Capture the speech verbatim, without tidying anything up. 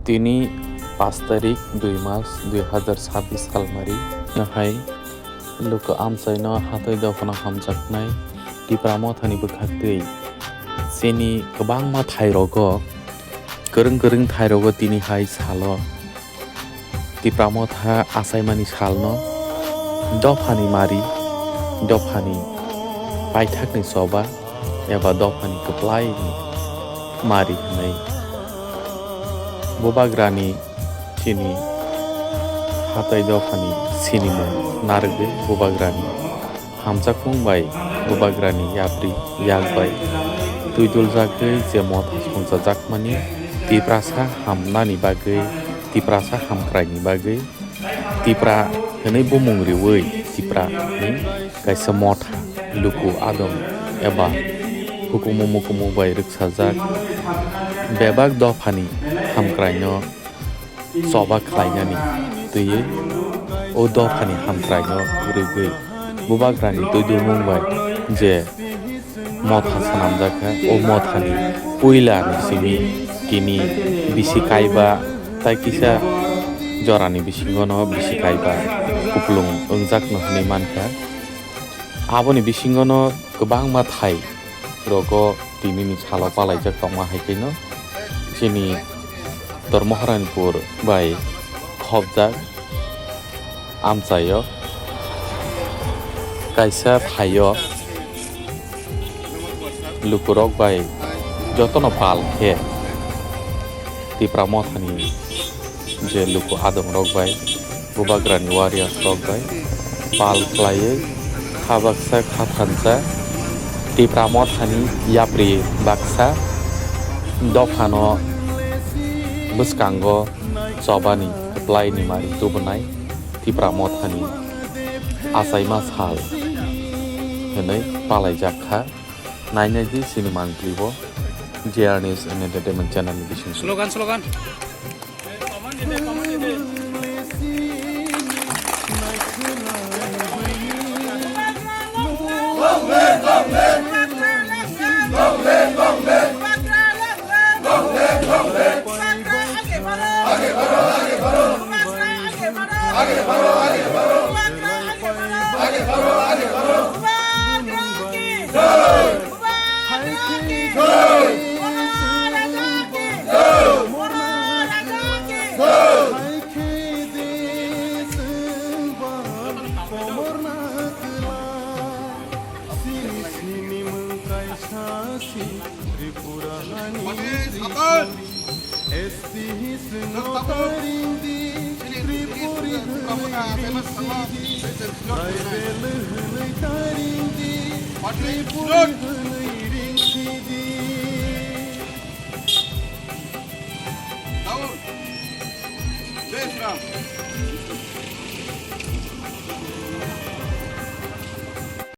Tini pash tarik dui mas dui hazar sabbish salmari no hai luku amchaino hatai dophano hamjaknai Tipra Mothani bwkhaktwi. Chini kwbangma thairogo, kwrwng kwrwng thairogo tini hai salo Tipra Motha achaimani salno dophani mari, dophani paithakni choba eba dophani kwplaini mari hwnwi Bubagrani chini hatai dophani sinimung narwgwi Bubagrani hamjakmung bai Bubagrani yapri yak bai twi duljagwi je motha songchajakmani Tiprasa hamnani bagwi, Tiprasa hamkraini bagwi, Tipra hwnwi bumung riwi Tipra ni kaisa motha luku adong eba hukumu mukumu bai rwksajak bebak dophani hamkraino choba khlainani twiwi o dophani hamkraino rwgwi Bubagrani twi dumung bai je motha swnamjak kha, o mothani puila ni simi tini bisi kaiba tai kisa jorani bisingono bisi kaiba kuplung wngjakno hwnwi mankha. Aboni bisingono kwbangma thai rogo tinini salo palaijak tongma hai khe no chini Dharmaharanpur bai khopjak amchaio kaisa thaio lukurok bai jotono pal khe Tipra Mothani je luku adongrok bai Bubagrani warriors rok bai pal khlaiwi kha baksa kha thansa Tipra Mothani yapri baksa dophano bwskango chobani kwplaini mari tubunai Tipra Mothani achaima sal hwnwi palaijak kha. Nainai di sini mangpili bo J R News Entertainment channel ni bising. Slogan, slogan.